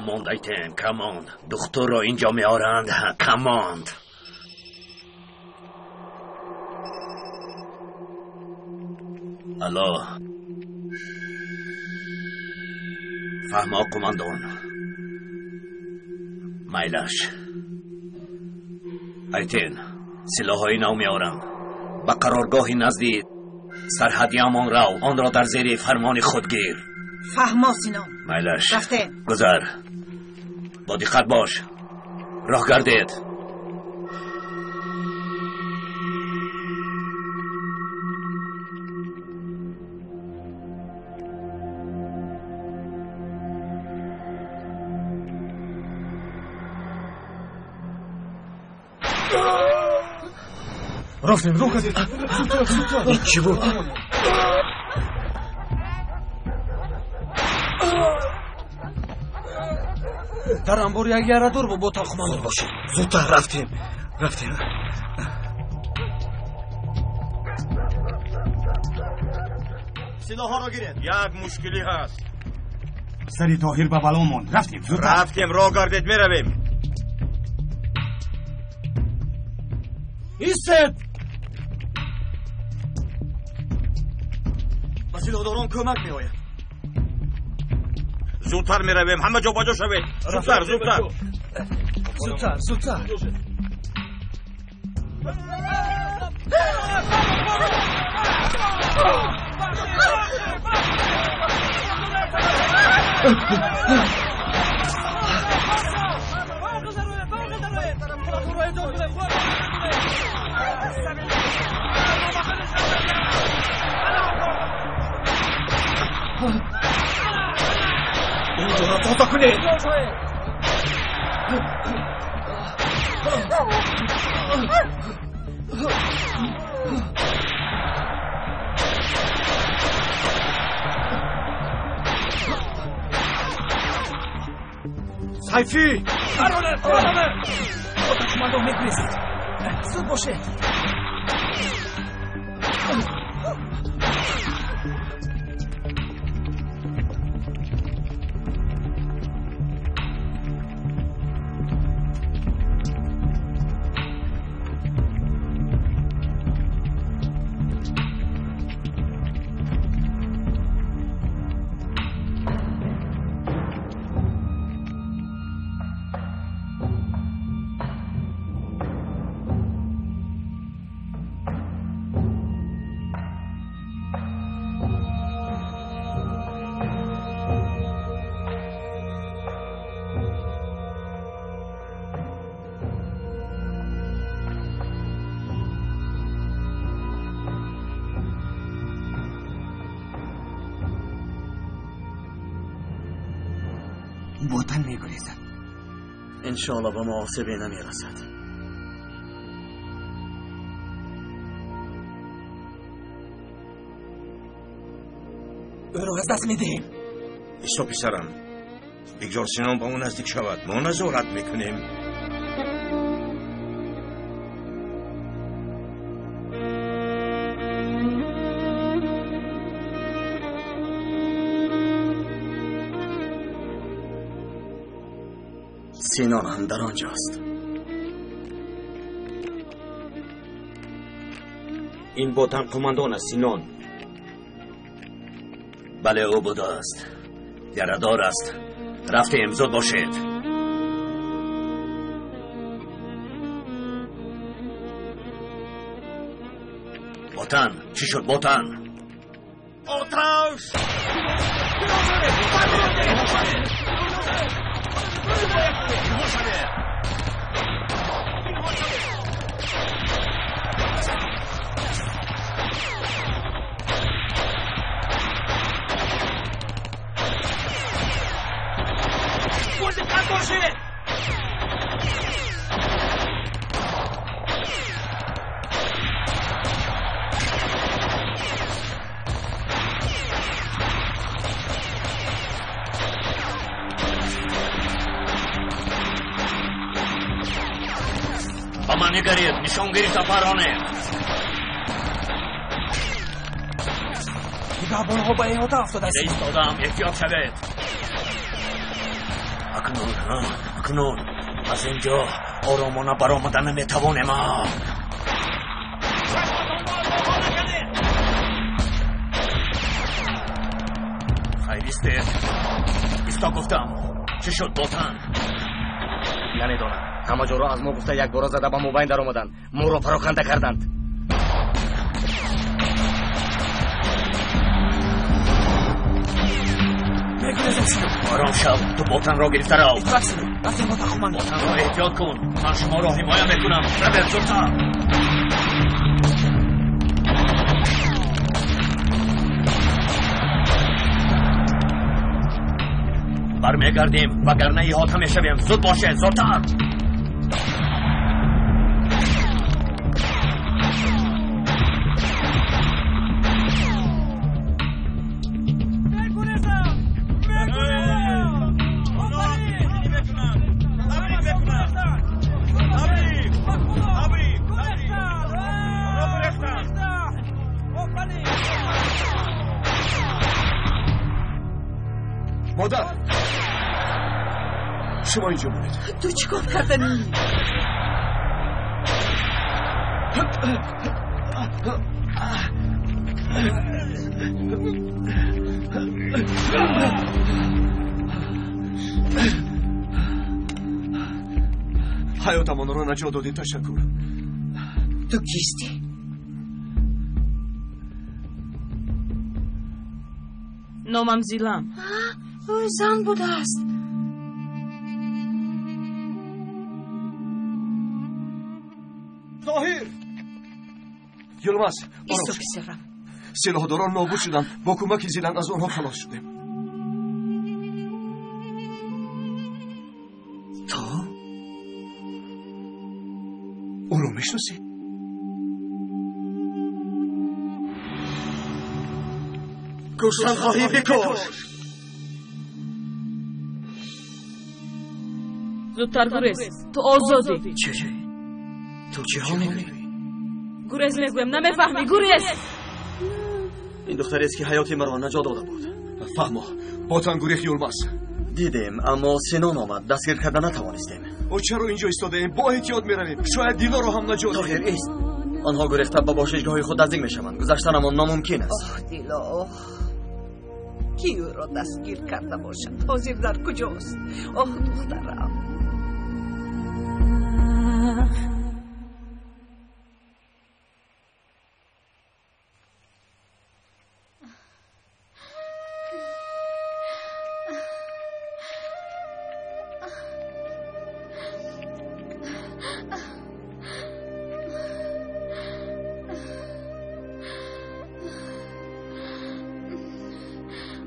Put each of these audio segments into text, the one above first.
Камонд, айтен, камонд. Духтурро инҷо меоранд. Камонд. Алло. Фаҳмо, қумандон. Майлаш. Айтен, силоҳҳои нав меорам. Ба қароргоҳи назди сарҳадиамон рав. Онро дар зери фармони худ гир. Фаҳмо, Синон. Майлаш. Рафтем. Гузар. Бо диққат бош. Роҳ гардед. Рафтем, роҳ гардед. Зудтар, зудтар. Ин чӣ буд? Дар анбор як ярадор бо ботан қумандон. Бошед, зудтар, рафтем, рафтем. Силоҳҳоро гиред. Як мушкилӣ ҳаст. Сари Тоҳир ба бало монд. Рафтем, зудтар. Рафтем, роҳ гардед, меравем. Истед! Ба силоҳдорон кӯмак меояд. Зудтар меравем, ҳама ҷо ба ҷо шавед. Зудтар, зудтар. Зудтар, зудтар. Инҷоро тоза кунед. Сайфӣ! Пароне, пароне! Ботан қумандон мегурезад. Зуд бошед. Ботан мегурезад. Иншоалло, ба мо осебе намерасад. Ӯро аз даст медиҳем. Исто, писарам, бигзор Синон ба ӯ наздик шавад, мо назорат мекунем. Синон ҳам дар он ҷост. Ин ботан қумандон аст, Синон. Бале, ӯ будааст. Ярадор аст. Рафтем, зуд бошед. Ботан, чӣ шуд, ботан? Оташ! Диққат бошед. Ба ман нигаред, нишон гирифта паронед. Нигаҳбонҳо ба эҳота афтодааст. Истодам, эҳтиёт шавед. Акнун аз инҷо оромона баромада наметавонем. Хайр, истед. Исто гуфтам. Чӣ шуд, Ботан? Намедонам. Ҳама ҷоро аз мо гуфта якбора зада ба мобайн даромаданд. Моро пароканда карданд. Ором шав, ту Ботанро гирифта рав. Рафтем, Ботан қумандон. Ботанро эҳтиёт кун. Ман шуморо ҳимоя мекунам. Равед зудтар. Бармегардем, вагарна иҳота мешавем. Зуд бошед, зудтар. Модар, шумо инҷо монед. Ту чӣ кор карданӣ? Ҳаётамонро наҷот додӣ, ташаккур. Ту кистӣ? Номам Зилам. Ӯ зан будааст. Тоҳир! Юлмаз, Исто, писарам. Силоҳдорон нобуд шуданд. Бо кӯмаки Зилан аз онҳо халос шудем. Ту ӯро мешиносӣ? Куштан хоҳӣ, бикуш! Зудтар гурез, ту озодӣ. Чӣ? Ту чиҳо мегӯӣ? Гурез мегӯям, намефаҳмӣ? Гурез! Ин духтарест, ки ҳаёти маро наҷот дода буд. Фаҳмо, Ботан гурехт, Юлмаз. Дидем, аммо Синон омад, дастгир карда натавонистем. Ӯ чаро инҷо истодаем? Бо эҳтиёт меравем, шояд Дилоро ҳам наҷот. Тоҳир, ист. Онҳо гурехта ба бошишгоҳи худ наздик мешаванд. Гузаштанамон номумкин аст. Оҳ, Дило, кӣ ӯро дастгир карда бошад? Ҳозир дар куҷост? Оҳ, духтарам.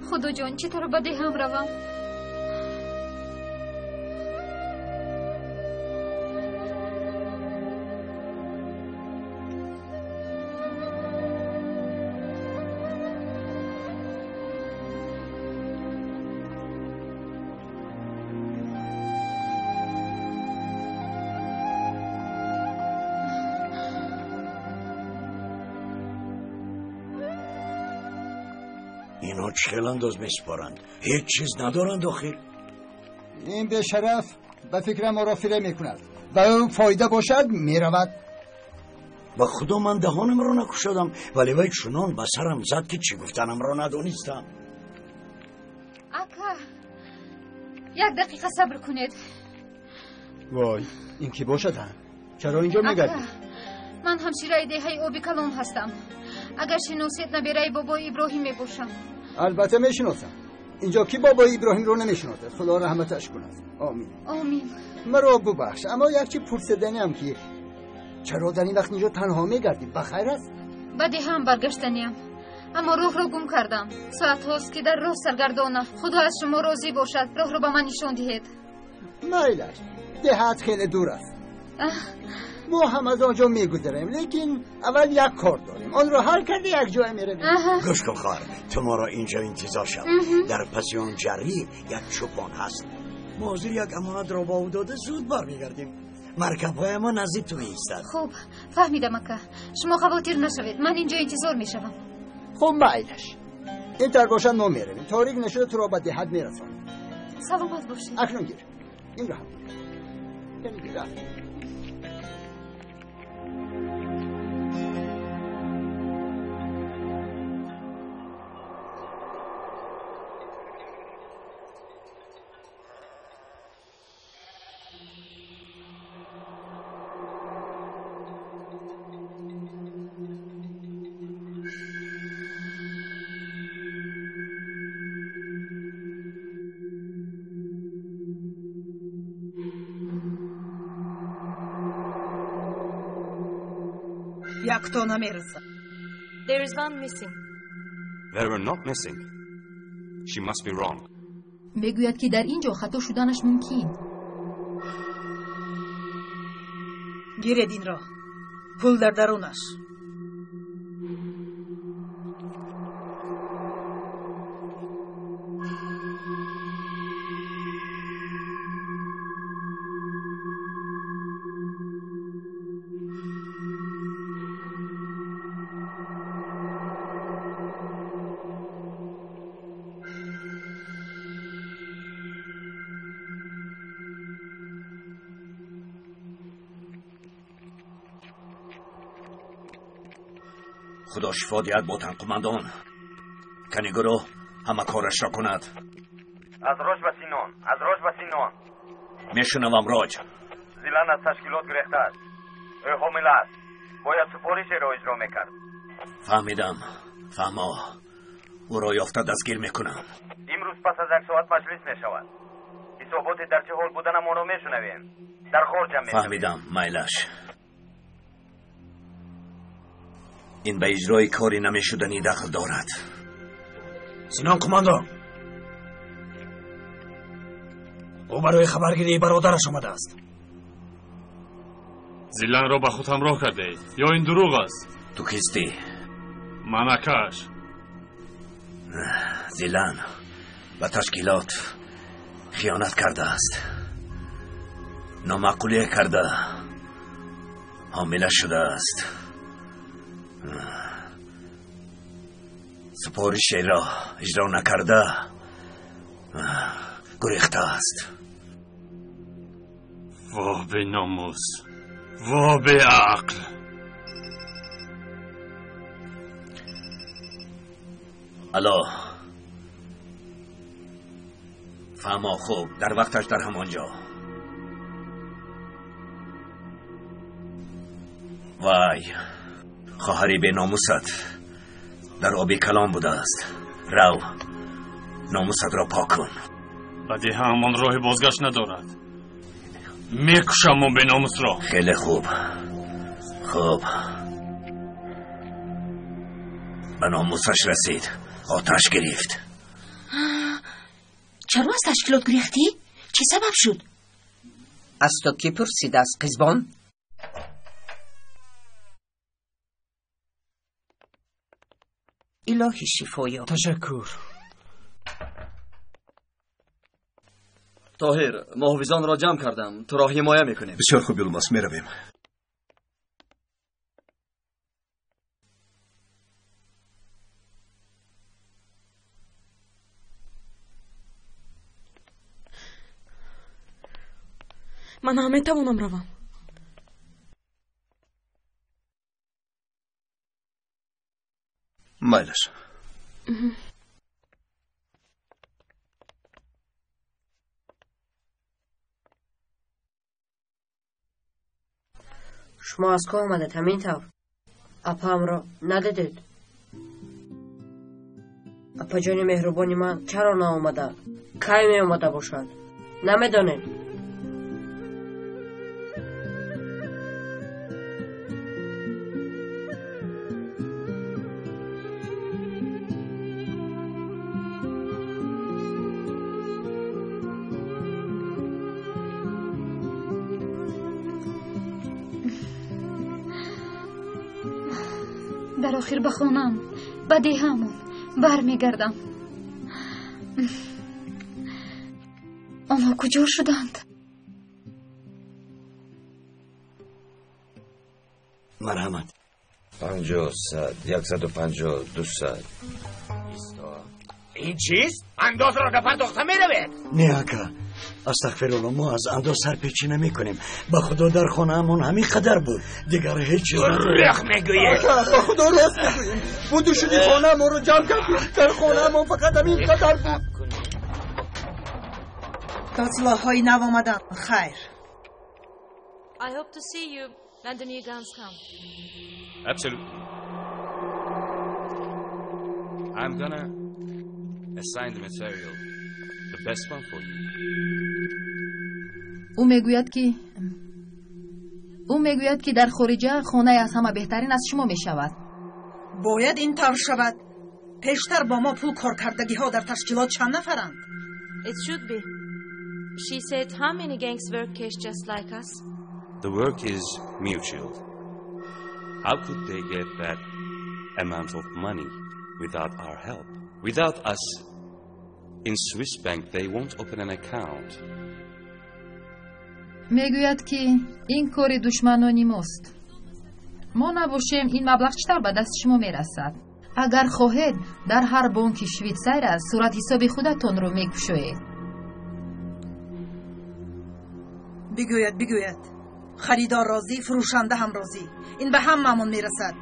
Худоҷон, чӣ тавр ба деҳам равам? Инҳо чӣ хел андоз месупоранд? Ҳеҷ чиз надоранд охир. Ин бешараф ба фикрам моро фиреб мекунад. Ба ӯ фоида бошад, меравад. Ба худо, ман даҳонамро накушодам, вале вай чунон ба сарам зад, ки чӣ гуфтанамро надонистам. Ака, як дақиқа сабр кунед. Вой, ин кӣ бошад? Чаро инҷо мегардӣ? Ман ҳамшираи деҳаи Оби Калон ҳастам. Агар шиносед, набераи бобои Иброҳим мебошам. Албатта мешиносам. Инҷо кӣ бобои Иброҳимро намешиносад? Худо раҳматаш кунад. Омин. Омин. Маро бубахш, аммо як чи пурсиданиам, ки чаро дар ин вақт инҷо танҳо мегардӣ? Ба хайр аст? Ба деҳаам баргаштаниам, аммо роҳро гум кардам. Соатҳост, ки дар роҳ саргардонам. Худо аз шумо розӣ бошад, роҳро ба ман нишон диҳед. Майлаш, деҳаат хеле дур аст. Мо ҳам аз он ҷо мегузарем, лекин аввал як кор дорем, онро ҳал карда як ҷое меравем. Гӯш кун, хоҳар, ту моро инҷо интизор шав. Дар паси он ҷарӣ як чӯпон ҳаст. Мо ҳозир як амонатро ба ӯ дода зуд бармегардем. Маркабҳои мо назди ту меистад. Хуб, фаҳмидам, ака. Шумо хавотир нашавед, ман инҷо интизор мешавам. Хуб, майлаш, ин тар бошад, мо меравем. Торик нашуда туро ба деҳат мерасонем. Саломат бошед. Акнун гир. Инро ҳам бигир. Яъне гир, рафтем. Якто намерасад. There is one missing. There were not missing. She must be wrong. Мегӯяд, ки дар ин ҷо хато шуданаш мумкин. Гиред инро. Пул дар дарунаш. Худо шифо диҳад ботан қумандон. Канигуро ҳама корашро кунад. Аз Роҷ ба Синон, аз Роҷ ба Синон. Мешунавам, Роҷ. Зилан аз ташкилот гурехта аст. Ӯ ҳомила аст. Бояд супоришеро иҷро мекард. Фаҳмидам. Фаҳмо. Ӯро ёфта дастгир мекунам. Имрӯз пас аз як соат маҷлис мешавад. Ҳисоботи дар чӣ ҳол буданамонро мешунавем. Дар хор ҷамъ мешавем. Фаҳмидам, майлаш. Ин ба иҷрои кори намешуданӣ дахл дорад. Синон қумандон, ӯ барои хабаргирии бародараш омадааст. Зиланро ба худ ҳамроҳ кардаед ё ин дурӯғ аст? Ту кистӣ? Ман акааш. Зилан ба ташкилот хиёнат кардааст. Номаъқулие карда ҳомила шудааст. Супоришеро иҷро накарда гурехтааст. Во беномус, во беақл! Алло, фаҳмо. Хуб, дар вақташ дар ҳамон ҷо. Вай, хоҳари беномусат дар оби калон будааст. Рав, номусатро пок кун. Ба деҳаамон роҳи бозгашт надорад. Мекушам он беномусро. Хеле хуб. Хуб, ба номусаш расид, оташ гирифт. Чаро аз ташкилот гурехтӣ? Чӣ сабаб шуд? Аз ту кӣ пурсидааст, қизбон? Илоҳӣ шифо ёб. Ташаккур. Тоҳир, муҳофизонро ҷамъ кардам. Туро ҳимоя мекунем. Бисёр хуб, Юлмаз, меравем. Ман ҳам метавонам равам. Майлаш. Шумо аз кӯ омадед ҳамин тавр? Апаамро надидед? Апаҷони меҳрубони ман чаро наомада? Кай меомада бошад? Намедонед? Дар охир ба хонаам, ба деҳаамон бармегардам. Онҳо куҷо шуданд? Марҳамат. 50, 100, 150, 200. Ин чист? Андозро напардохта меравед. Не ака, астағфируллоҳ, мо аз андоз сарпечӣ намекунем. Ба худо дар хонаамон ҳамин қадар буд, дигар ҳеҷ чиз надорем. Дурӯғ мегӯед. Ака, ба худо рост мегӯем. Буду шуди хонаамонро ҷамъ кардем, дар хонаамон фақат ҳамин қадар буд. То силоҳҳои нав омаданд, хайр. I hope to see you when the new guns come. Absolutely. I'm gonna assign the material, the best one for you. Ӯ мегӯяд, ки дар хориҷа хонаи аз ҳама беҳтарин аз шумо мешавад. Бояд ин тавр шавад. Пештар бо мо пул коркардагиҳо дар ташкилот чанд нафаранд? It should be. She said how many gangs work cash just like us? The work is mutual. How could they get that amount of money without our help? Without us, in Swiss bank they won't open an account. Мегӯяд, ки ин кори душманони мост. Мо набошем, ин маблағ чӣ тавр ба дасти шумо мерасад? Агар хоҳед, дар ҳар бонки Швейтсария суратҳисоби худатонро мекушоед. Бигӯяд, бигӯяд. Харидор розӣ, фурӯшанда ҳам розӣ. Ин ба ҳамаамон мерасад,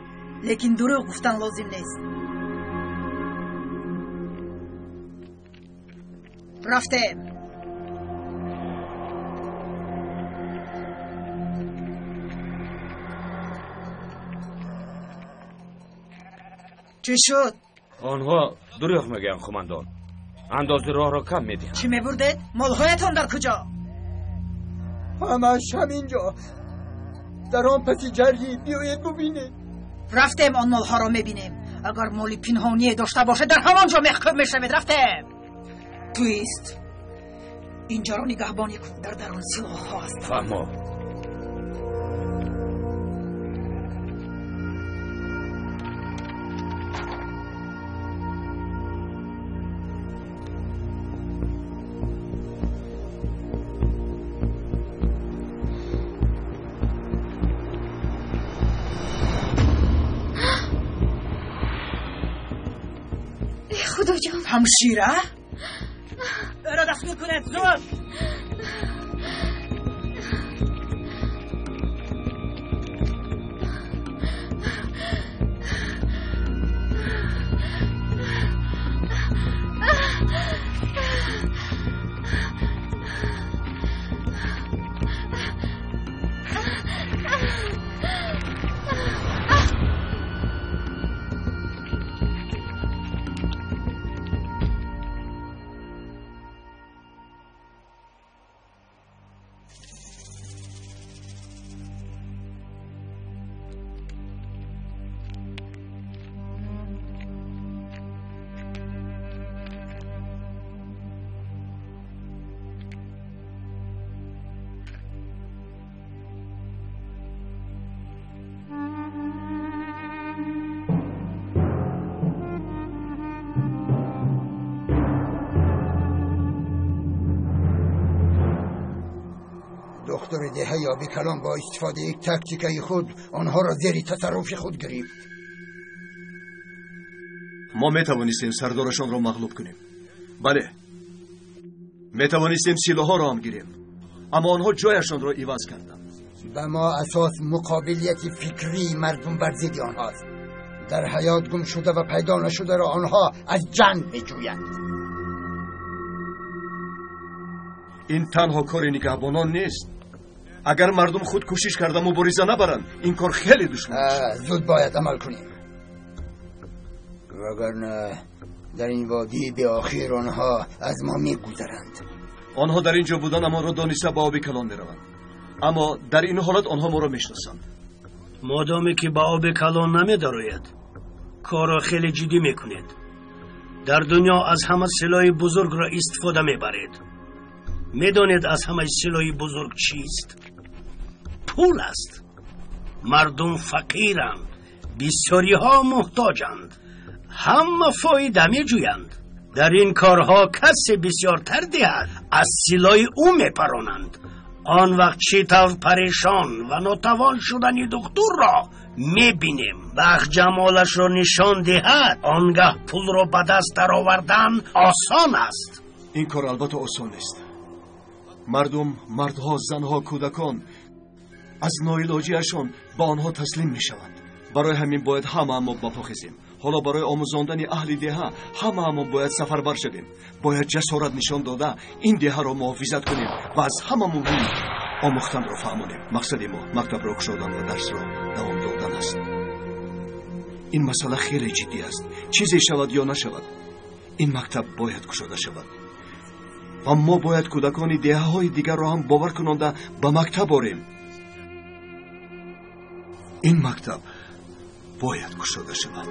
лекин дурӯғ гуфтан лозим нест. Рафтем. Чӣ шуд? Онҳо дурӯғ мегӯянд, қумандон. Андози роҳро кам медиҳанд. Чӣ мебурдед? Молҳоятон дар куҷо? Ҳамаш ҳаминҷо, дар он паси ҷаррӣ. Биёед бубинед. Рафтем, он молҳоро мебинем. Агар моли пинҳоние дошта бошед, дар ҳамон ҷо мехкӯб мешавед. Рафтем. Туист, инҷоро нигаҳбонӣ кун. Дар дарун силоҳҳо ҳастанд. Фаҳмо. Худоҷон, ҳамшира, ӯро дастгир кунед, зуд. Доктори деҳаи оби калон бо истифодаи тактикаи худ онҳоро зери тасарруфи худ гирифт. Мо метавонистем сардорашонро мағлуб кунем. Бале, метавонистем силоҳҳоро ҳам гирем, аммо онҳо ҷояшонро иваз карданд. Ба мо асос муқобилияти фикрии мардум бар зидди онҳост. Дар ҳаёт гум шуда ва пайдо нашударо онҳо аз ҷанг меҷӯянд. Ин танҳо кори нигаҳбонон нест. Агар мардум худ кӯшиш карда мубориза набаранд, ин кор хеле душвор мешавад. Зуд бояд амал кунем, вагарна дар ин водии беохир онҳо аз мо мегузаранд. Онҳо дар ин ҷо буданамонро дониста ба оби калон мераванд, аммо дар ин ҳолат онҳо моро мешиносанд. Модоме ки ба оби калон намедарояд, корро хеле ҷиддӣ мекунед. Дар дунё аз ҳама силоҳи бузургро истифода мебаред. Медонед аз ҳамаи силоҳи бузург чист? Пул аст. Мардум фақиранд, бисёриҳо муҳтоҷанд, ҳама фоида меҷӯянд. Дар ин корҳо касе бисёртар диҳад, аз силоҳи ӯ мепаронанд. Он вақт чӣ тавр парешон ва нотавон шудани духтурро мебинем. Вақт ҷамолашро нишон диҳад, он гаҳ пулро ба даст даровардан осон аст. Ин кор албатта осон нест. Мардум, мардҳо, занҳо, кӯдакон аз ноилоҷиашон ба онҳо таслим мешаванд. Барои ҳамин бояд ҳамаамон ба по хезем. Ҳоло барои омӯзондани аҳли деҳа ҳамаамон бояд сафарбар шавем. Бояд ҷасорат нишон дода ин деҳаро муҳофизат кунем ва аз ҳама муҳим омӯхтанро фаҳмонем. Мақсади мо мактабро кушодан ва дарсро давом додан аст. Ин масъала хеле ҷиддӣ аст. Чизе шавад ё нашавад, ин мактаб бояд кушода шавад ва мо бояд кӯдакони деҳаҳои дигарро ҳам бовар кунонда ба мактаб орем. Ин мактаб бояд кушода шавад.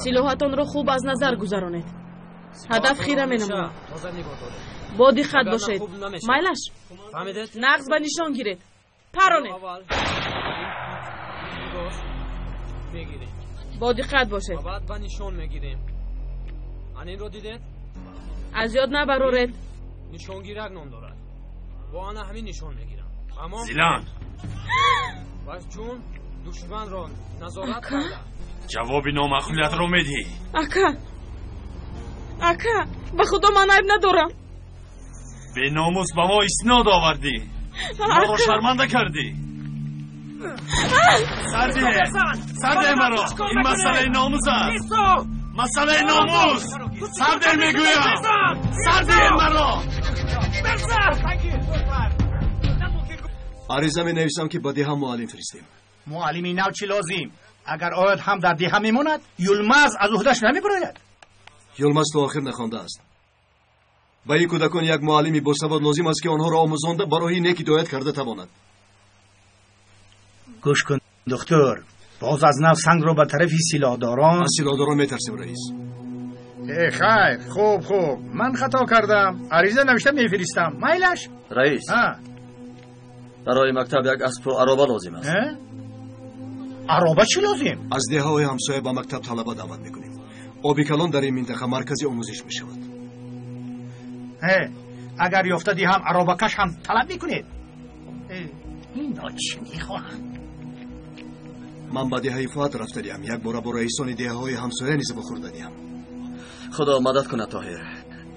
Силоҳатонро хуб аз назар гузаронед. Ҳадаф хира менамояд. Бо диққат бошед. Майлаш, нағз ба нишон гиред. Паронед. Бо диққат бошед. Аз ёд набароред. Нишонгирак ном дорад. Бо ана ҳамин нишон мегирам. Зилан! Чун душманро назорат карда. Ҷавоби номаъқулиятро медиҳӣ. Ака, ака, ба худо ман айб надорам. Беномус ба мо иснод овардӣ, моро шарманда кардӣ. Сардиҳе, сардиҳе маро. Ин масъалаи номус аст, масъалаи номус. Сардиҳ мегӯям, сардиҳе маро. Ариза менависам, ки ба деҳа муаллим фиристем. Муаллими нав чӣ лозим? Агар ояд ҳам дар деҳа мемонад, Юлмаз аз уҳдаш намебарояд. Юлмаз то охир нахондааст. Ба ин кӯдакон як муаллими босавод лозим аст, ки онҳоро омӯзонда ба роҳи нек ҳидоят карда тавонад. Гӯш кун, духтур, боз аз нав сангро ба тарафи силоҳдорон. Аз силоҳдорон метарсем, раис. Э, хайр, хуб, хуб, ман хато кардам. Ариза навишта мефиристам. Майлаш? Раис, барои мактаб як аспу ароба лозим аст. Ароба чӣ лозим? Аз деҳаҳои ҳамсоя ба мактаб талаба даъват мекунем. Оби калон дар ин минтақа маркази омӯзиш мешавад. Агар ёфта диҳам, аробакаш ҳам талаб мекунед. Ино чӣ мехоҳанд? Ман ба деҳаи Фуат рафта диҳам, як бора бо раисони деҳаҳои ҳамсоя низ бихӯрда диҳам. Худо мадад кунад, Тоҳир.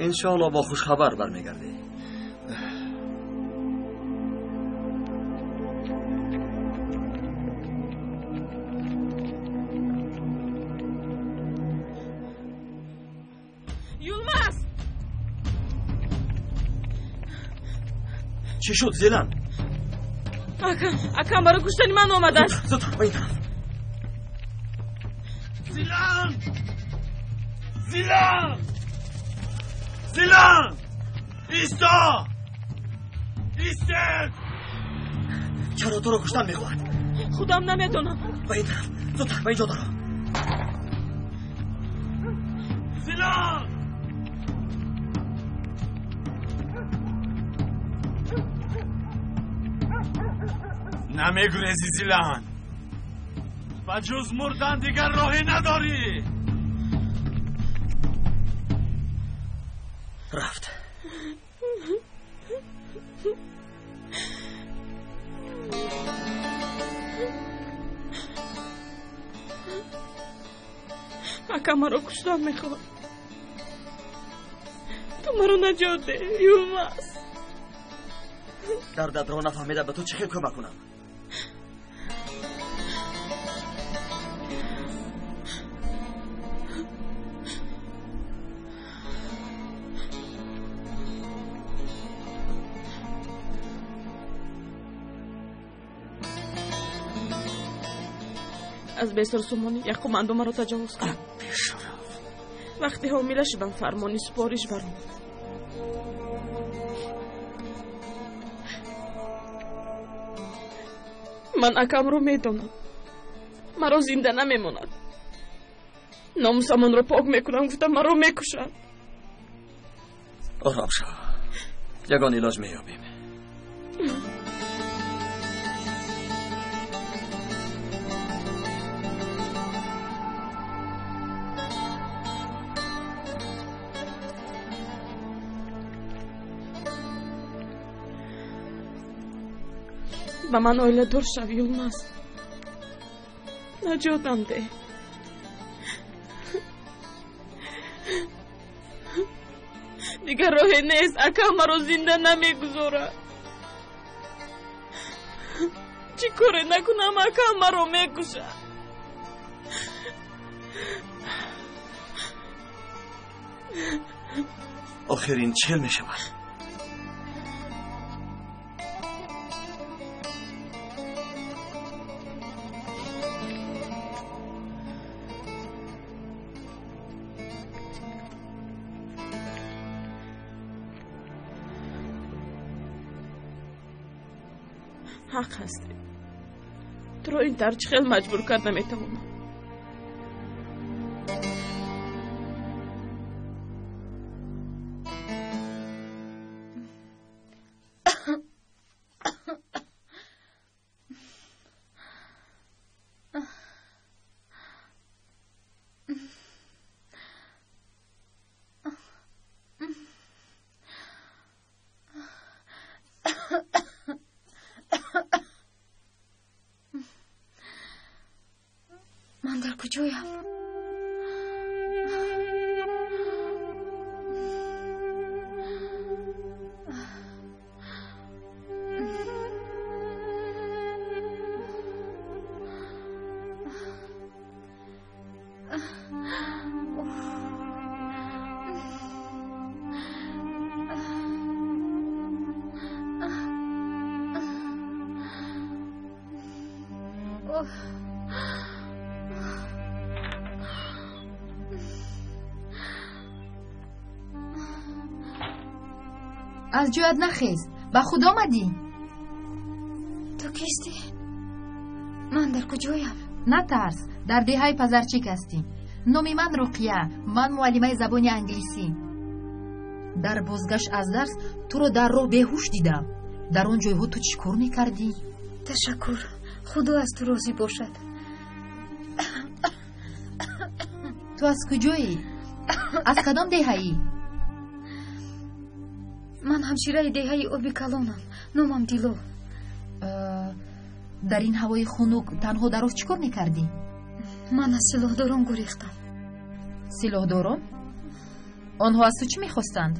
Иншоалло бо хушхабар бармегардӣ. Чӣ шуд, Зилан? Акам, акам барои куштани ман омадааст. Зудтар ба ин тараф. Зилан! Зилан! Зилан! Исто! Истед! Чаро туро куштан мехоҳад? Худам намедонам. Ба ин тараф, зудтар ба ин ҷо даро. Зилан! Намегурези, Зилан. Ба ҷуз мурдан дигар роҳе надорӣ. Рафт. Ака маро куштан мехоҳад. Ту маро наҷот деҳ, Юлмаз. Дардатро нафаҳмида ба ту чӣ хел кӯмак кунам? Аз бесарсумонӣ як командо маро таҷовуз кард. Вақте ҳомила шудам, фармони супориш баромад. Ман акамро медонам, маро зинда намемонад. Номусамонро пок мекунам, гуфта маро мекушад. Ором шав, ягон илоҷ меёбем. Ба ман оиладор шав, Юлмаз. Наҷотам деҳ. Дигар роҳе нест, акам маро зинда намегузорад. Чӣ коре накунам, акам маро мекушад. Охир ин чӣ мешавад? Ҳақ ҳастӣ. Туро ин тавр чӣ хел маҷбур карда метавонам? Ман дар куҷоям? Аз ҷоят нахез, ба худ омадӣ? Ту кистӣ? Ман дар куҷоям? Натарс, дар деҳаи Пазарчик ҳастӣ. Номи ман Руқия, ман муаллимаи забони англисӣ. Дар бозгашт аз дарс туро дар роҳ беҳуш дидам. Дар он ҷойҳо ту чӣ кор мекардӣ? Ташаккур, Худо аз ту розӣ бошад. Ту аз куҷоӣ? Аз кадом деҳаӣ? Ман ҳамшираи деҳаи Оби Калонам. Номам Дило. Дар ин ҳавои хунук танҳо дар роҳ чӣ кор мекардӣ? Ман аз силоҳдорон гурехтам. Силоҳдорон? Онҳо аз ту чӣ мехостанд?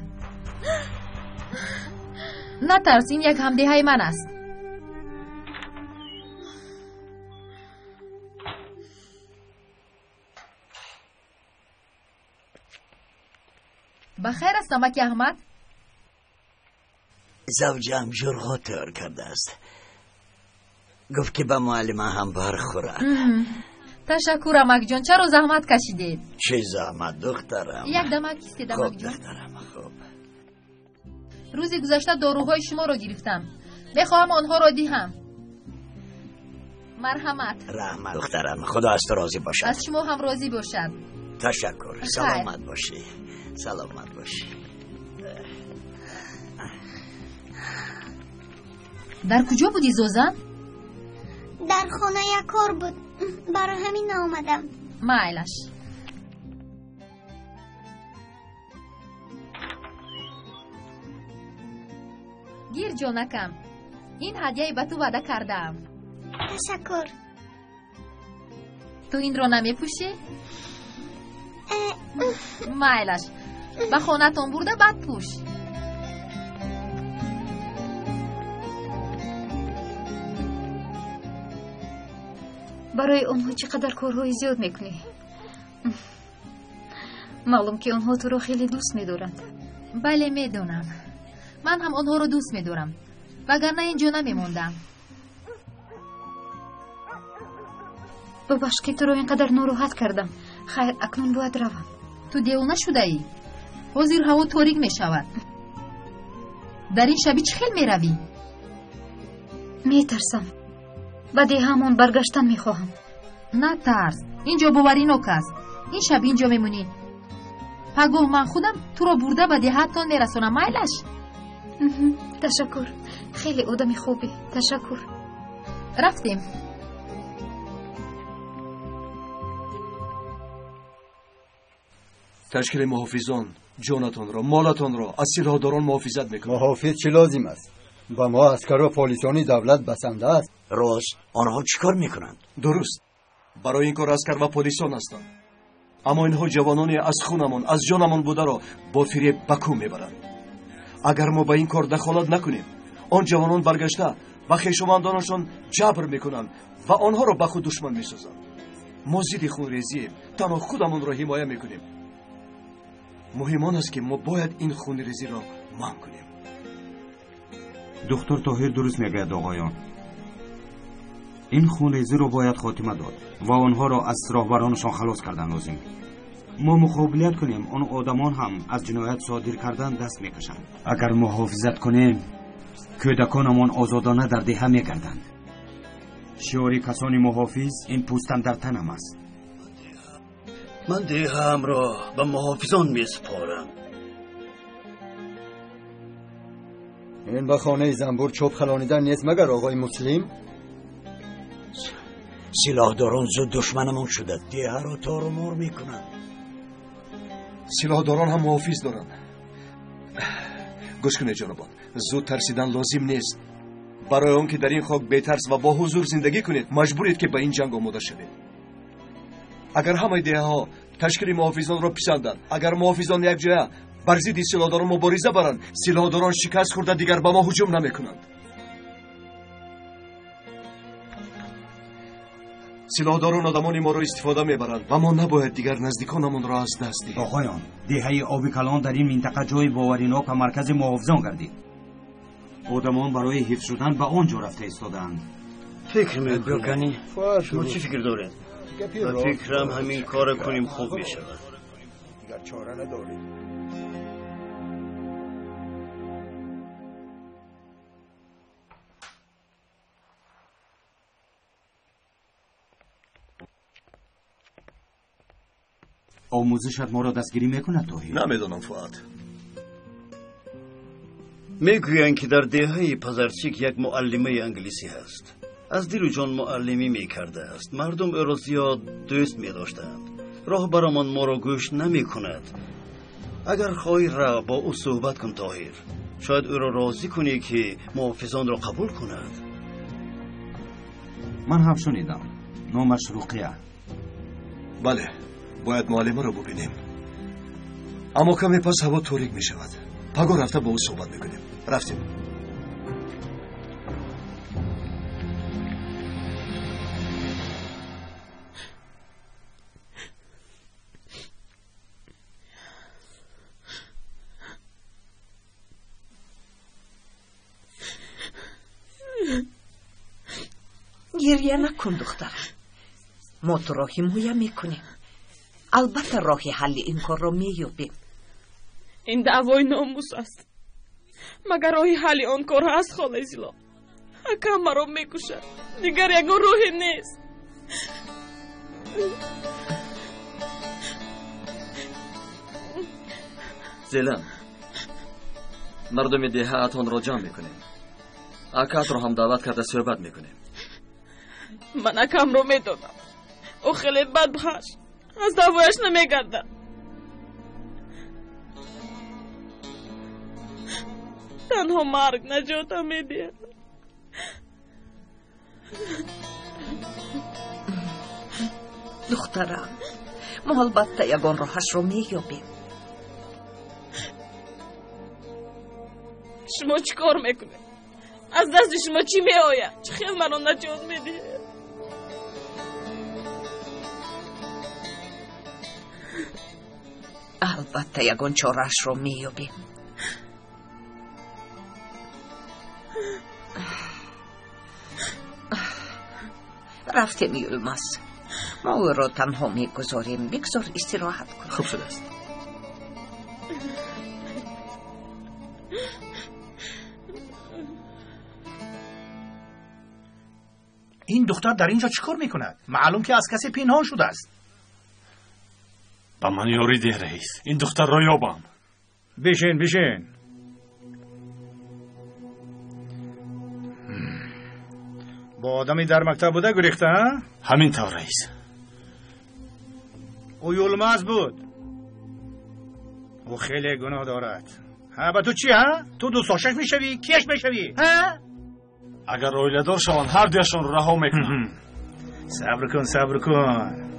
Натарс, ин як ҳамдеҳаи ман аст. Ба хайр аст, амаки Аҳмад? Завҷаам ҷурғо тайёр кардааст. Гуфт ки ба муаллима ҳам бархӯрад. Ташаккур, амакҷон, чаро заҳмат кашидед? Чӣ заҳмат, духтарам? Як дамак истед, амакҷон. Хуб, духтарам, хуб. Рӯзи гузашта доруҳои шуморо гирифтам. Мехоҳам онҳоро диҳам. Марҳамат. Раҳмат, духтарам, Худо аз ту розӣ бошад. Аз шумо ҳам розӣ бошад. Ташаккур, саломат бошӣ, саломат бошӣ. Дар куҷо будӣ, Зозан? Дар хона як кор буд, барои ҳамин наомадам. Майлаш. Гир, ҷонакам, ин ҳадияи ба ту ваъда кардаам. Ташаккур. Ту инро намепӯшӣ? Майлаш, ба хонатон бурда баъд пӯш. Барои онҳо чӣ қадар корҳои зиёд мекунӣ. Маълум ки онҳо туро хеле дӯст медоранд. Бале, медонам. Ман ҳам онҳоро дӯст медорам, вагарна ин ҷо намемондам. Бубахш ки туро ин қадар нороҳат кардам. Хайр, акнун бояд равам. Ту девона шудаӣ? Ҳозир ҳаво торик мешавад. Дар ин шабӣ чӣ хел меравӣ? Метарсам. Ба деҳаамон баргаштан мехоҳам. Натарс, ин ҷо боваринок аст. Ин шаб ин ҷо мемонӣ. Пагоҳ ман худам туро бурда ба деҳаатон мерасонам, майлаш? Ташаккур, хеле одами хубӣ, ташаккур. Рафтем. Ташкили муҳофизон ҷонатонро, молатонро аз силоҳдорон муҳофизат мекунад. Муҳофиз чӣ лозим аст? Ба мо аскару полисони давлат басанда аст. Рост, онҳо чӣ кор мекунанд? Дуруст, барои ин кор аскар ва полисон ҳастанд. Аммо инҳо ҷавононе аз хунамон, аз ҷонамон бударо бо фиреб ба кӯ мебаранд. Агар мо ба ин кор дахолат накунем, он ҷавонон баргашта ба хешовандонашон ҷабр мекунанд ва онҳоро ба худ душман месозанд. Мо зидди хунрезием, танҳо худамонро ҳимоя мекунем. Муҳим он аст, ки мо бояд ин хунрезиро манъ кунем. Духтур Тоҳир дуруст мегӯяд, оғоён. Ин хунрезиро бояд хотима дод ва онҳоро аз роҳбаронашон халос кардан лозим. Мо муқобилият кунем, он одамон ҳам аз ҷиноят содир кардан даст мекашанд. Агар муҳофизат кунем, кӯдаконамон озодона дар деҳа мегарданд. Шиори касони муҳофиз ин пӯстам дар танам аст. Ман деҳаамро ба муҳофизон месупорам. Ин ба хонаи занбур чӯб халонидан нест, магар оғои Муслим? Силоҳдорон зуд душманамон шуда, деҳаро тору мор мекунанд. Силоҳдорон ҳам муҳофиз доранд. Гӯш кунед, ҷанобон, зуд тарсидан лозим нест. Барои он ки дар ин хок бетарс ва бо ҳузур зиндагӣ кунед, маҷбуред, ки ба ин ҷанг омода шавед. Агар ҳамаи деҳаҳо ташкили муҳофизонро писанданд, агар муҳофизон якҷоя бар зидди силоҳдорон мубориза баранд, силоҳдорон шикаст хӯрда дигар ба мо ҳуҷум намекунанд. Силоҳдорон одамони моро истифода мебаранд ва мо набояд дигар наздиконамонро аз даст диҳем. Оғоён, деҳаи Оби Калон дар ин минтақа ҷои боваринок ва маркази муҳофизон гардид. Одамон барои ҳифз шудан ба он ҷо рафта истодаанд. Фикр мекунӣ? Шумо чӣ фикр доред? Ба фикрам ҳамин кора кунем хуб мешавад. Дигар чора надорем. Омӯзишат моро дастгирӣ мекунад, Тоҳир? Намедонам, Фуад. Мегӯянд, ки дар деҳаи Пазарчик як муаллимаи англисӣ ҳаст. Аз дилу ҷон муаллимӣ мекардааст. Мардум ӯро зиёд дӯст медоштанд. Роҳбарамон моро гӯш намекунад. Агар хоҳӣ, рав бо ӯ суҳбат кун, Тоҳир. Шояд ӯро розӣ кунӣ, ки муҳофизонро қабул кунад. Ман ҳам шунидам. Номаш Руқия. Бале, бояд муаллимаро бубинем. Аммо каме пас ҳаво торик мешавад. Пагоҳ рафта бо ӯ суҳбат мекунем. Рафтем. Гирья накун, духтарам. Мо туро ҳимоя мекунем. Албатта роҳи ҳалли ин корро меёбем. Ин даъвои номус аст. Магар роҳи ҳалли он кор ҳаст, холаи Зило? Акам маро мекушад. Дигар ягон роҳе нест. Зелан, мардуми деҳаатонро ҷамъ мекунем. Акаатро ҳам даъват карда суҳбат мекунем. Ман акамро медонам. Ӯ хеле бадбахт, аз даъвояш намегардад. Танҳо марг наҷотам медиҳад. Духтарам, мо албатта ягон роҳашро меёбем. Шумо чӣ кор мекунед? Аз дасти шумо чӣ меояд? Чӣ хел маро наҷот медиҳед? Албатта ягон чораашро меёбем. Рафтем, Юлмаз. Мо ӯро танҳо мегузорем. Бигзор истироҳат кунад. Хуб шудааст. Ин духтар дар ин ҷо чӣ кор мекунад? Маълум, ки аз касе пинҳон шудааст. Ба ман ёрӣ деҳ, раис, ин духтарро ёбам. Бишин, бишин. Бо одами дар мактаб буда гурехта, ҳа? Ҳамин тавр, раис. Ӯ Юлмаз буд. Ӯ хеле гуноҳ дорад. Ҳа, ба ту чӣ, ҳа? Ту дӯстдошташ мешавӣ, кияш мешавӣ, ҳа? Агар оиладор шаванд, ҳар дуяшонро раҳо мекунам. Сабр кун, сабр кун.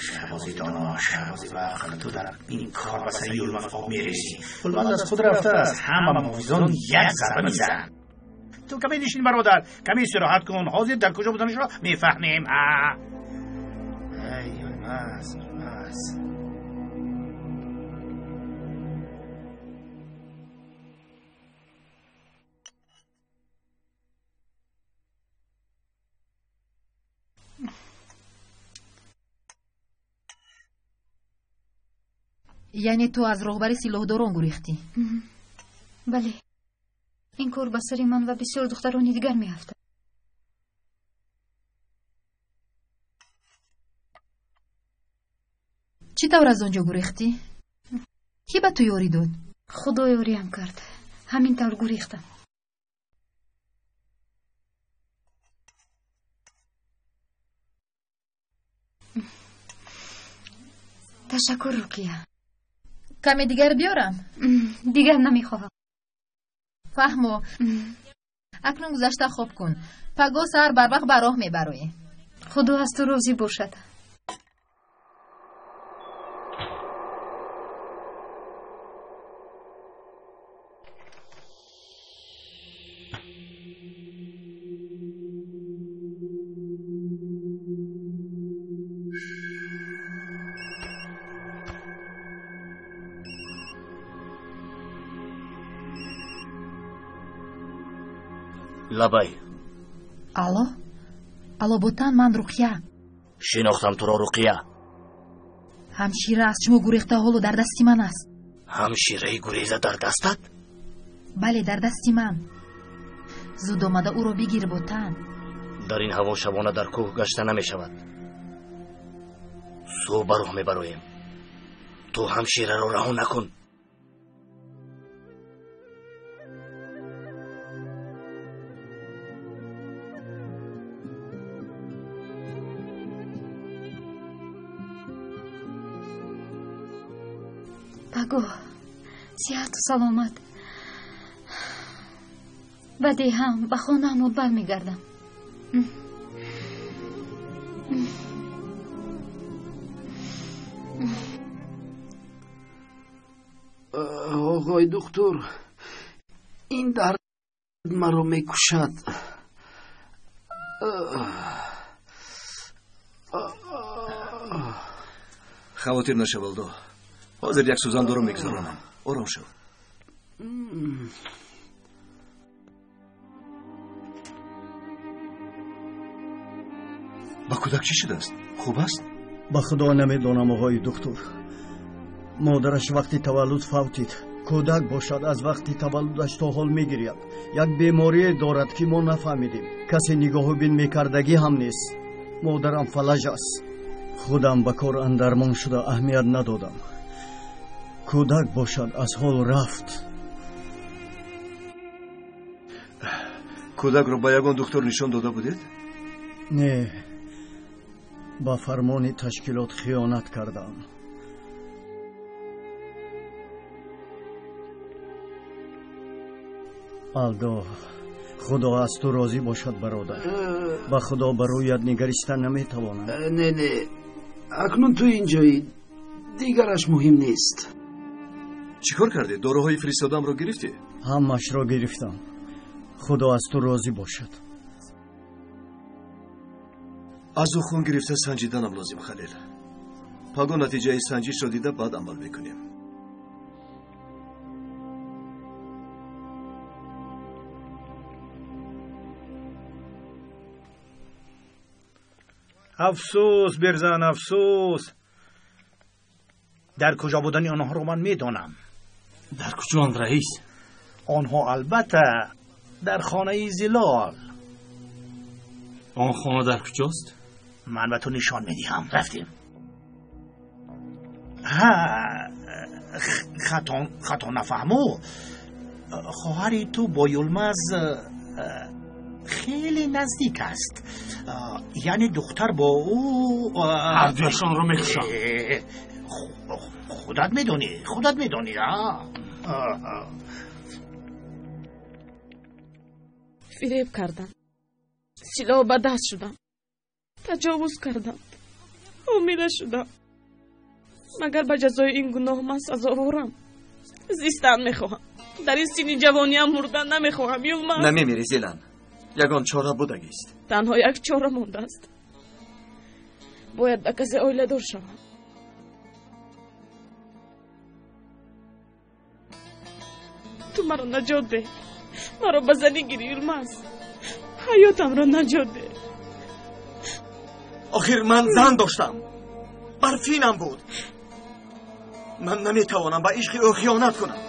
Шаҳбози доно, шаҳбози вақт, ту дар ин кор ба сари Юлмаз об мерезӣ. Юлмаз аз худ рафтааст, ҳама муҳофизон як зарба мезананд. Ту каме нишин, бародар, каме истироҳат кун. Ҳозир дар куҷо буданашро мефаҳмем. Ай, Юлмаз, Юлмаз. Яъне ту аз роҳбари силоҳдорон гурехтӣ? Бале, ин кор ба сари ман ва бисёр духтарони дигар меафтад. Чӣ тавр аз он ҷо гурехтӣ? Кӣ ба ту ёрӣ дод? Худо ёриам кард, ҳамин тавр гурехтам. Ташаккур, Руқия. Каме дигар биёрам? Дигар намехоҳам. Фаҳмо. Акнун гузашта хоб кун. Пагоҳ саҳар барвақт ба роҳ мебароӣ. Худо аз ту розӣ бошад. Лабай. Алло, алло, ботан, ман Руқия. Шинохтам туро, Руқия. Ҳамшира аз шумо гурехта ҳоло дар дасти ман аст. Ҳамшираи гуреза дар дастат? Бале, дар дасти ман. Зуд омада ӯро бигир, ботан. Дар ин ҳаво шабона дар кӯҳ гашта намешавад. Субҳ ба роҳ мебароем. Ту ҳамшираро раҳо накун. Пагоҳ сиҳату саломат ба деҳам, ба хонаам бармегардам. Оғои духтур, ин дард маро мекушад. Хавотир нашав, Алдо. Ҳозир як сӯзандору мегузаронам. Ором шав. Ба кӯдак чӣ шудааст? Хуб аст? Ба худо намедонам, оғои духтур. Модараш вақти таваллуд фавтид. Кӯдак бошад, аз вақти таваллудаш то ҳол мегиряд. Як беморие дорад, ки мо нафаҳмидем. Касе нигоҳубин мекардагӣ ҳам нест. Модарам фалаҷ аст. Худам ба кор андармон шуда аҳамият надодам. Кӯдак бошад, аз ҳол рафт. Кӯдакро ба ягон духтур нишон дода будед? Не, ба фармони ташкилот хиёнат кардам. Алдо, худо аз ту розӣ бошад, бародар. Ба худо ба рӯят нигариста наметавонам. Не, не, акнун ту инҷоӣ, дигараш муҳим нест. Чӣ кор кардӣ? Доруҳои фиристодамро гирифтӣ? Ҳамаашро гирифтам. Худо аз ту розӣ бошад. Аз ӯ хун гирифта санҷиданам лозим, Халил. Пагоҳ натиҷаи санҷишро дида баъд амал мекунем. Афсӯс, Берзан, афсӯс. Дар куҷо будани онҳоро ман медонам. Дар куҷоанд, раис? Онҳо албатта дар хонаи Зилол. Он хона дар куҷост? Ман ба ту нишон медиҳам. Рафтем. Ҳа, хато нафаҳму, хоҳари ту бо Юлмаз хеле наздик аст, яъне духтар бо ӯ. Ҳардуяшонро мекушам. Худат медонӣ, худат медонӣ. Фиреб кардам, силоҳ ба даст шудам, таҷовуз кардам, ҳомила шудам. Магар ба ҷазои ин гуноҳ ман сазоворам? Зистан мехоҳам. Дар ин синни ҷавониам мурдан намехоҳам, Юлмаз. Намемирӣ, Зилан. Ягон чора будагист. Танҳо як чора мондааст. Бояд ба касе оиладор шавам. Ту маро наҷот деҳ. Маро ба занӣ гирӣ, Юлмаз. Ҳаётамро наҷот деҳ. Охир ман зан доштам. Барфинам буд. Ман наметавонам ба ишқи ӯ хиёнат кунам.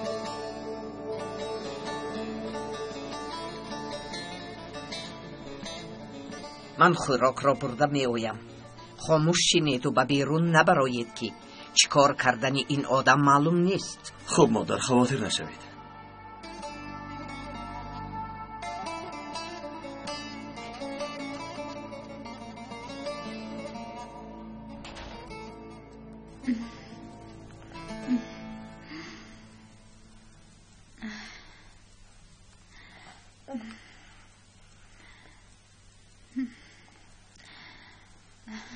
Ман хӯрокро бурда меоям. Хомӯш шинеду ба берун набароед, ки чӣ кор кардани ин одам маълум нест. Хуб, модар, хавотир нашавед.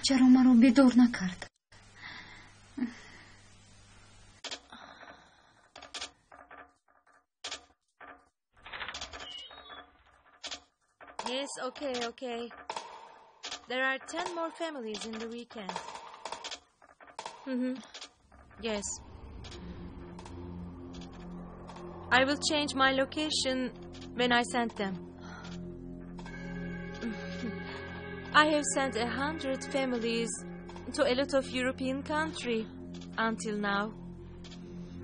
Чаро маро бедор накард? Yes, okay, okay. There are 10 more families in the weekend. Yes. I will change my location when I send them. I have sent 100 families to a lot of European country until now.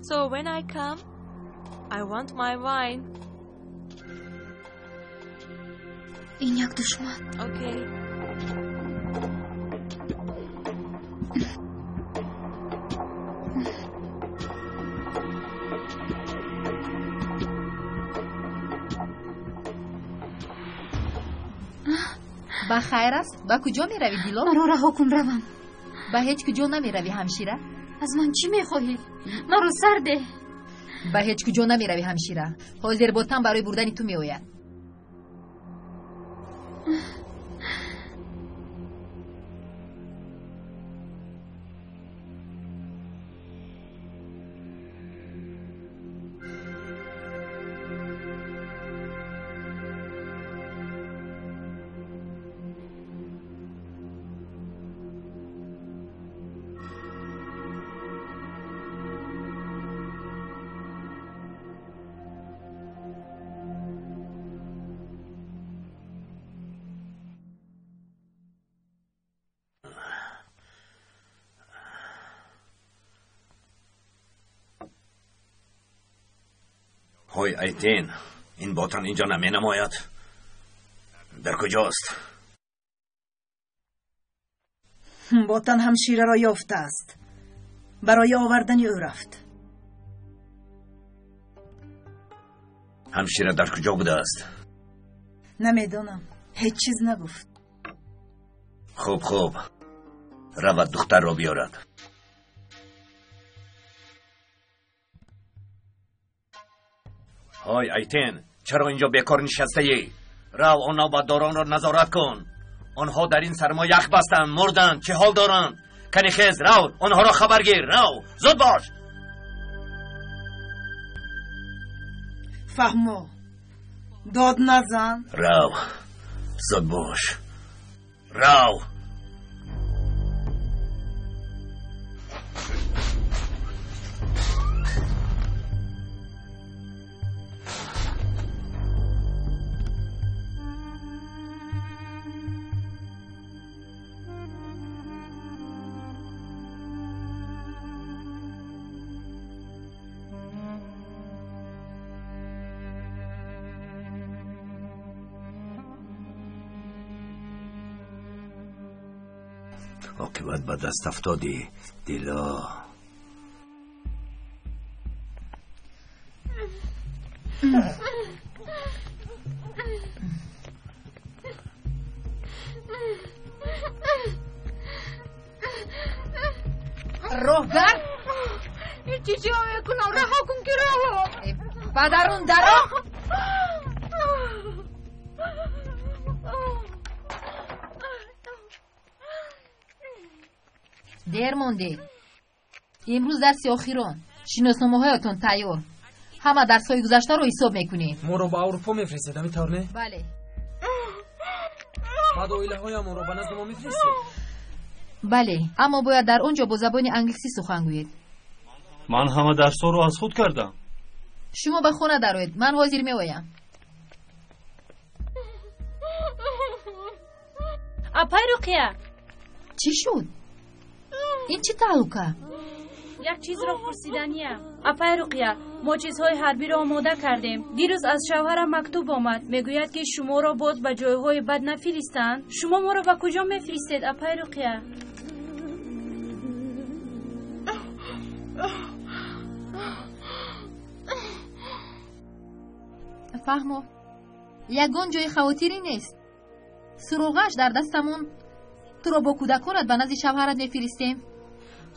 So when I come, I want my wine. Ин як душман. Okay. Ба хайр аст? Ба куҷо меравӣ, Дило? Маро раҳо кун, равам. Ба ҳеҷ куҷо намеравӣ, ҳамшира. Аз ман чӣ мехоҳӣ? Маро сар деҳ. Ба ҳеҷ куҷо намеравӣ, ҳамшира. Ҳозир ботан барои бурдани ту меояд. Ҳой Айтин, ин ботан инҷо наменамояд. Дар куҷост? Ботан ҳамшираро ёфтааст. Барои овардани ӯ рафт. Ҳамшира дар куҷо будааст? Намедонам. Ҳеҷ чиз нагуфт. Хуб, хуб. Равад духтарро биёрад. Ҳой Айтин, чаро инҷо бекор нишастаӣ? Рав он навбатдоронро назорат кун. Онҳо дар ин сармо ях бастанд, мурданд, чӣ ҳол доранд? Кани хез, рав, онҳоро хабаргир, рав, зуд бош. Фаҳмо, дод назан. Рав, зуд бош, рав. Оқибат ба даст афтодӣ, Дило. Роҳгар? Чӣ ҷо мекунам? Раҳо кун ки равам. Ба дарун даро. Дер мондед. Имрӯз дарси охирон. Шиносномаҳоятон тайёр. Ҳама дарсҳои гузаштаро ҳисоб мекунем. Моро ба Аврупо мефиристед, ҳамин тавр не? Бале. Баъд оилаҳоямонро ба назди мо мефиристед? Бале, аммо бояд дар он ҷо бо забони англисӣ сухан гӯед. Ман ҳама дарсҳоро аз худ кардам. Шумо ба хона дароед, ман ҳозир меоям. Апай Руқия! Чӣ шуд? Ин чӣ таҳлука? Як чизро пурсиданиям. Апай Руқия, мо чизҳои ҳарбиро омода кардем. Дирӯз аз шавҳарам мактуб омад. Мегӯяд, ки шуморо боз ба ҷойҳои бад нафиристанд. Шумо моро ба куҷо мефиристед, апай Руқия? Фаҳмо, ягон ҷои хавотирӣ нест. Суроғааш дар дастамон. Туро бо кӯдаконат ба назди шавҳарат мефиристем.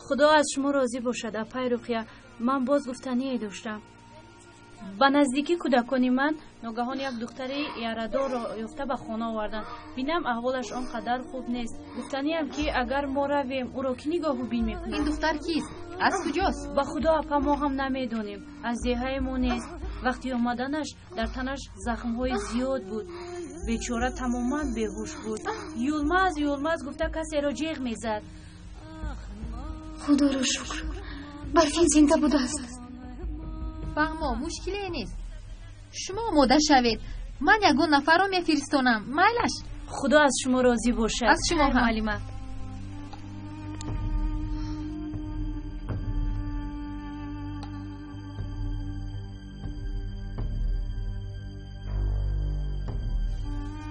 Худо аз шумо розӣ бошад, апай Руқия. Ман боз гуфтание доштам. Ба наздикӣ кӯдакони ман ногаҳон як духтари ярадорро ёфта ба хона оварданд. Бинам, аҳволаш он қадар хуб нест. Гуфтаниям, ки агар мо равем, ӯро кӣ нигоҳубин мекунад? Ин духтар кист? Аз куҷост? Ба худо, апа, мо ҳам намедонем. Аз деҳаи мо нест. Вақти омаданаш дар танаш захмҳои зиёд буд. Бечора тамоман беҳуш буд. Юлмаз, Юлмаз гуфта касеро ҷеғ мезад. Худоро шукр, Барфин зинда будааст. Фаҳмо, мушкиле нест. Шумо омода шавед. Ман ягон нафарро мефиристонам. Майлаш? Худо аз шумо розӣ бошад. Аз шумо ҳам. Муаллима.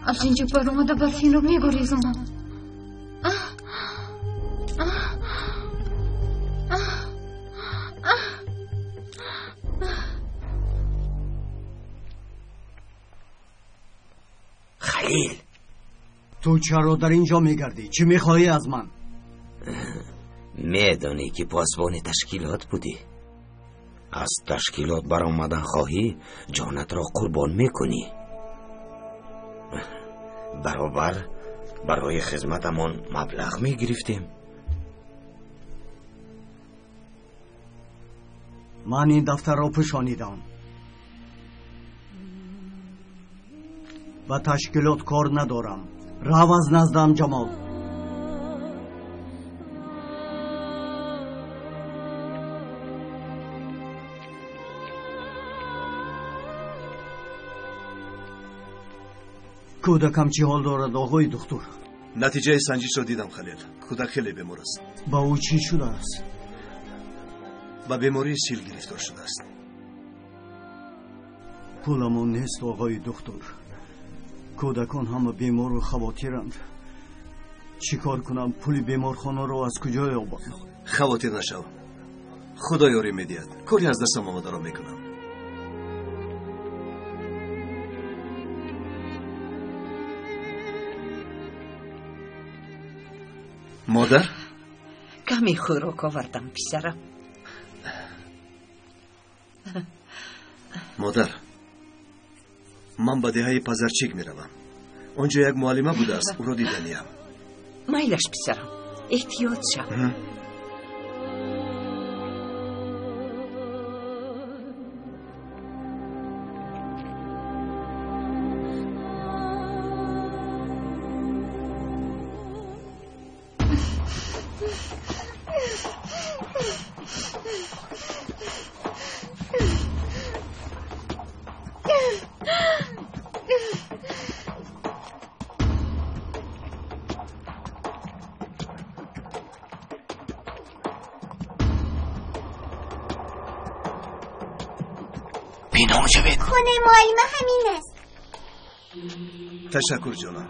Аз инҷо баромада Барфинро мегурезонам. Халил, ту чаро дар ин ҷо мегардӣ? Чӣ мехоҳӣ аз ман? Медонӣ, ки посбони ташкилот будӣ. Аз ташкилот баромадан хоҳӣ, ҷонатро қурбон мекунӣ. Баробар барои хизматамон маблағ мегирифтем. Ман ин дафтарро пӯшонидам. Ба ташкилот кор надорам. Рав аз наздам, Ҷамол. Кӯдакам чӣ ҳол дорад, оғои духтур? Натиҷаи санҷишро дидам, Халил. Кӯдак хеле бемор аст. Ба ӯ чӣ шудааст? Ба бемории сил гирифтор шудааст. Пуламон нест, оғои духтур. Кӯдакон ҳама бемору хавотиранд. Чӣ кор кунам? Пули беморхонаро аз куҷо ёбам? Хавотир нашав. Худо ёрӣ медиҳад. Кори аз дастам омадаро мекунам. Модар? Каме хӯрок овардам, писарам. Модар, ман ба деҳаи Пазарчик меравам. Он ҷо як муаллима будааст, ӯро диданиям. Майлаш, писарам, эҳтиёт шав. Пинҳон шавед. Хонаи муаллима ҳамин аст. Ташаккур, ҷонам.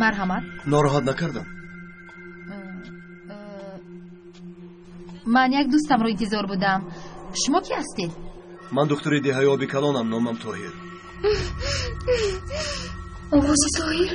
Марҳамат. Нороҳат накардам? Ман як дӯстамро интизор будам. Шумо ки ҳастед? Ман духтури деҳаи оби калонам, номам Тоҳир. Овози Тоҳир?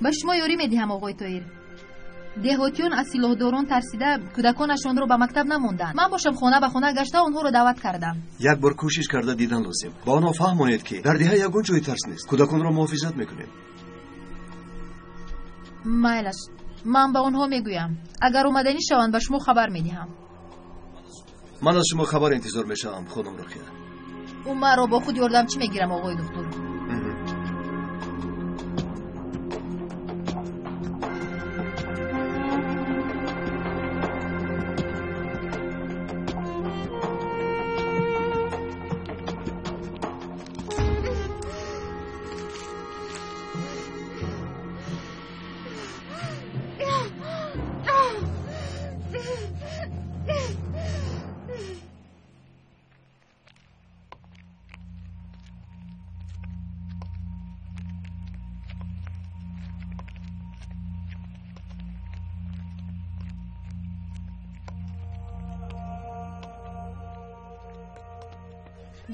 Ба шумо ёрӣ медиҳам, оғои Тоҳир. Деҳотиён аз силоҳдорон тарсида кӯдаконашонро ба мактаб намонданд. Ман бошам хона ба хона гашта онҳоро даъват кардам. Як бор кӯшиш карда дидан лозим. Ба онҳо фаҳмонед, ки дар деҳа ягон ҷои тарс нест. Кӯдаконро муҳофизат мекунем. Майлаш, ман ба онҳо мегӯям. Агар омаданӣ шаванд, ба шумо хабар медиҳам. Ман аз шумо хабар интизор мешавам, хонум Руқия. Ӯ маро бо худ ёрдамчӣ мегирам, оғои духтур.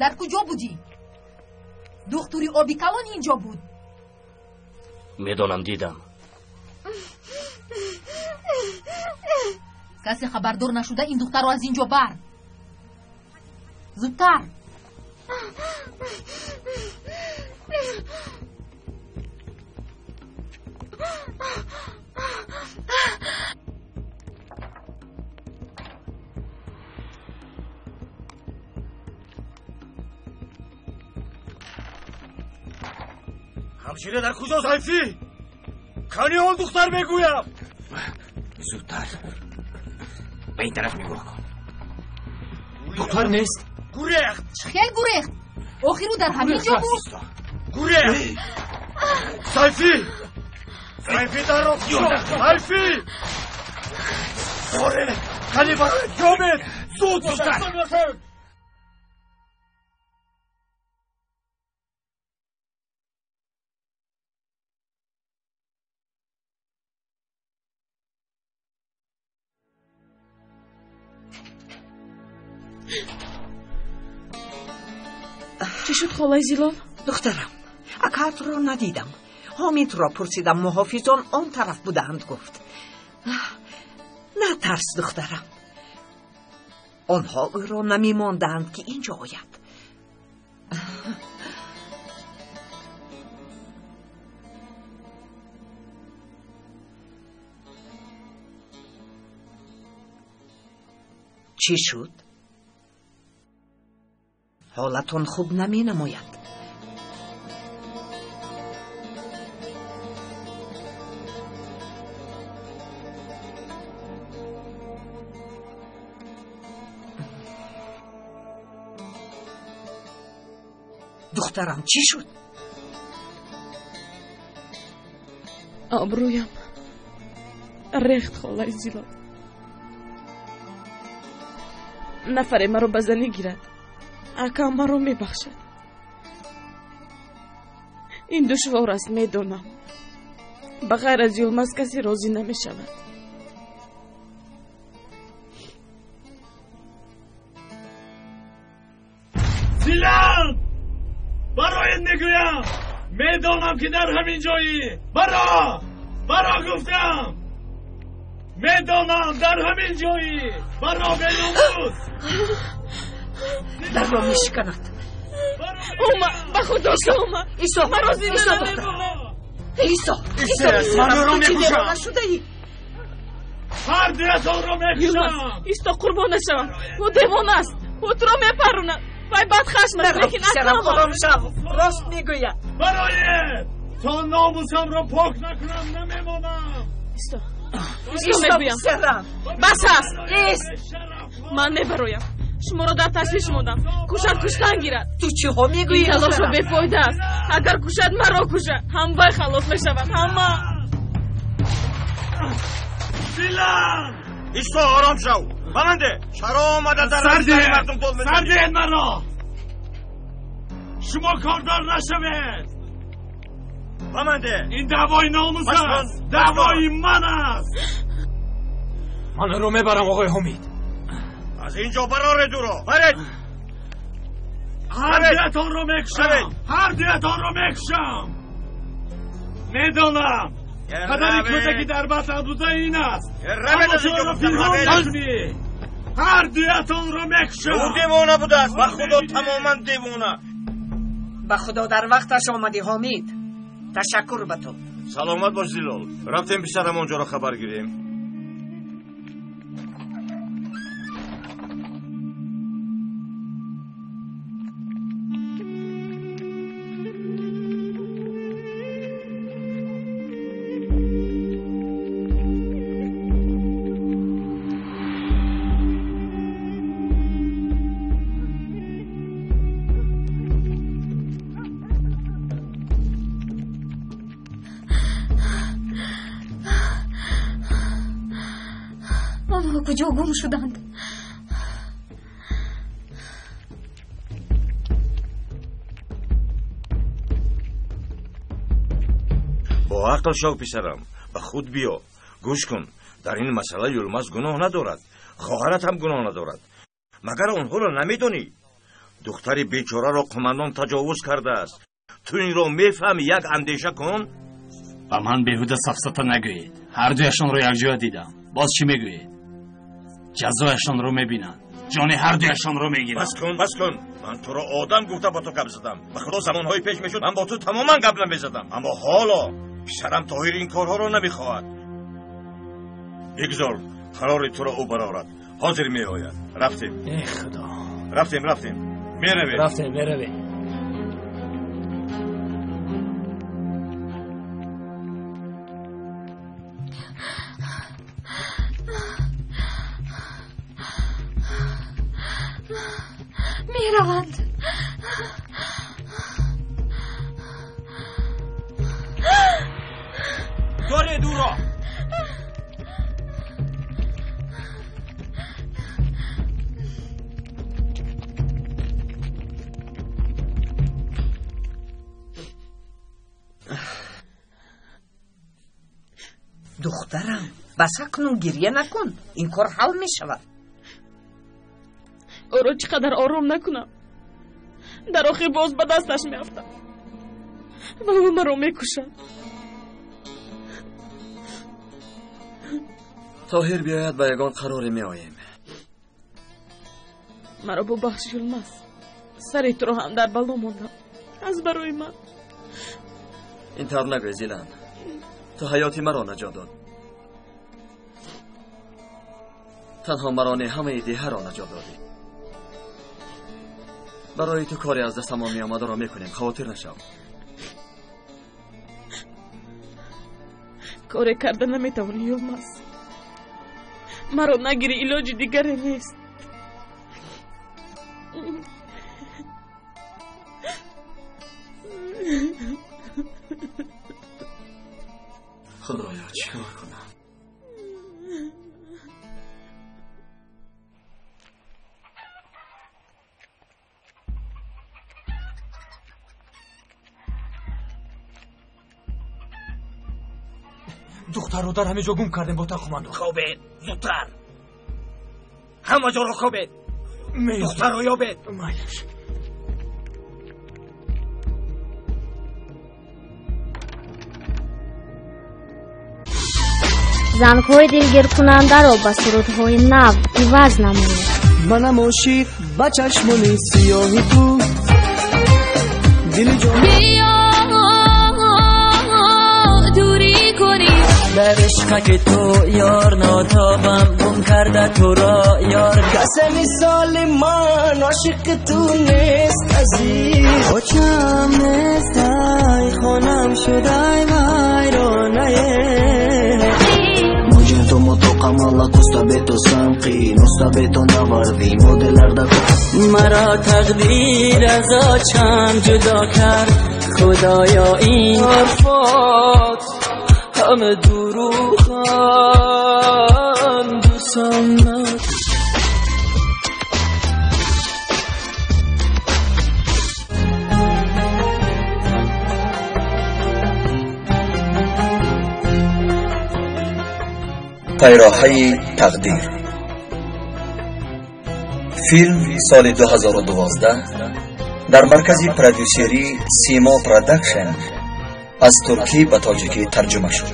Дар куҷо будӣ? Духтури оби калон инҷо буд. Медонам, дидам. Касе хабардор нашуда ин духтарро аз инҷо бар. Зудтар. ҳамшира дар куҷост, Ҳайфӣ? Кани он духтар мегӯям? Зудтар ба ин тараф нигоҳ кун. Духтар нест. Гурехт. Чӣ хел гурехт? Охир ӯ дар ҳамин ҷо буд. Гурехт. Сайфӣ! Сайфӣ дар роҳ. Сайфӣ! Оре, кани барояд, ёбед! Зуд, зудтар! Чӣ шуд, холаи Зилол? Духтарам, акаатро надидам. Ҳомидро пурсидам, муҳофизон он тараф будаанд, гуфт. Натарс, духтарам. Онҳо ӯро намемондаанд, ки инҷо ояд. Чӣ шуд? Ҳолатон хуб наменамояд. Духтарам, чӣ шуд? Обрӯям рехт, холаи Зилол. Нафаре маро ба занӣ гирад, акам маро мебахшад. Ин душвор аст, медонам. Ба ғайр аз Юлмаз касе розӣ намешавад. Зилал! Бароят мегӯям, медонам, ки дар ҳамин ҷоӣ. Баро! Баро гуфтам! Медонам, дар ҳамин ҷоӣ. Баро, беномус! Дарро мешиканад. Омад, ба худо омад. Исо, маро зинда Исо, намемонад. Исо, Исо, ман ӯро мекушам. Нашудаӣ. Ҳар дуятонро мекушам. Исто, қурбон нашавам. Ӯ девона аст. Ӯ туро мепаронад. Вай бадхашм аст, лекин Писарам, акам ором шав. Рост мегӯяд. Бароед! То номусамро пок накунам, намемонам. Исто, Исто, мегӯям. писарам. Бас аст. Ист. Ман мебароям. Шуморо дар ташвиш мондам. Кушад куштан гирад. Ту чиҳо мегӯӣ? Ин талошо бефоида аст. Агар кушад маро кушад. Ҳам вай халос мешавад, ҳам ман. Зилан! Исто, ором шав. Баманде, чаро омада дар сари мардум дод мезанӣ? Сар диҳед маро! Шумо кордор нашавед! Баманде! Ин даъвои номус аст! Даъвои ман аст! Ман ӯро мебарам, оғои Ҳомид. Аз ин ҷо бароред ӯро! Баред! Ҳар дуятонро мекушам! Ҳар дуятонро мекушам! Медонам! Падари кӯдаки дар батн буда ин аст. Аммо шуморо пинҳон мекунӣ. Ҳар дуятонро мекушам. Ӯ девона будааст. Ба Худо тамоман девона. Ба Худо дар вақташ омадӣ, Ҳомид. Ташаккур ба ту. Саломат бош, Зилол. Рафтем писарам онҷоро хабар гирем. Онҳо куҷо гум шуданд? Бо ақл шав, писарам, ба худ биё. Гӯш кун, дар ин масъала Юлмаз гуноҳ надорад, хоҳарат ҳам гуноҳ надорад. Магар онҳоро намедонӣ? Духтари бечораро қумандон таҷовуз кардааст. Ту инро мефаҳмӣ, як андеша кун. Ба ман беҳуда сафсата нагӯед. Ҳар дуяшонро якҷоя дидам. Боз чӣ мегӯед? Ҷазояшонро мебинанд. Ҷони ҳар дуяшонро мегиранд. Бас кун, бас кун. Ман туро одам гуфта бо ту гап задам. Ба Худо замонҳои пеш мешуд, ман бо ту тамоман гап намезадам. Аммо ҳоло писарам Тоҳир ин корҳоро намехоҳад. Бигзор қарори туро ӯ барорад. Ҳозир меояд. Рафтем. Э Худо. Рафтем, рафтем. Меравем. Рафтем, меравем. Мераванд. Доред ӯро. Духтарам, бас акнун гирья накун. Ин кор ҳал мешавад. Ӯро чӣ қадар ором накунам, дар охир боз ба дасташ меафтам ва ӯ маро мекушад. Тоҳир биёяд, ба ягон қароре меоем. Маро бубахш, Юлмаз. Сари туро ҳам дар бало мондам аз барои ман. Ин тавр нагӯй, Зилан. Ту ҳаёти маро наҷот дод. Танҳо маро не, ҳамаи деҳаро наҷот додӣ. Барои ту коре аз дастамон меомадаро мекунем, хавотир нашав. Коре карда наметавонӣ, Юлмаз. Маро нагирӣ, илоҷи дигаре нест. Худоё, чӣ кор кунам? Духтарро дар ҳамин ҷо гум кардем бо тақумандон. Хобед, зудтар. Ҳама ҷоро хобед. Духтарро ёбед. Майлаш. Зангҳои дилгиркунандаро ба сурудҳои нав иваз намоед. Манам ошиқ ба чашмони сиёҳи ту, дили ҷон биё дурӣ кунӣ. Дар ишқаки ту ёр нотобам, гум карда туро ёр. Касе мисоли ман ошиқи ту нест, азиз. Очам нестай, хонам шудай вайронае. То Қамала коста бето самқи носта бето наварди моделарда. Маро тақдир аз очам ҷудо кард, худоё ин ҳарфот ҳама дурӯғанд, дӯстам. Пайроҳаи тақдир. Филм соли 2012 дар маркази продюсерии Симо Продакшн аз туркӣ ба тоҷикӣ тарҷума шуд.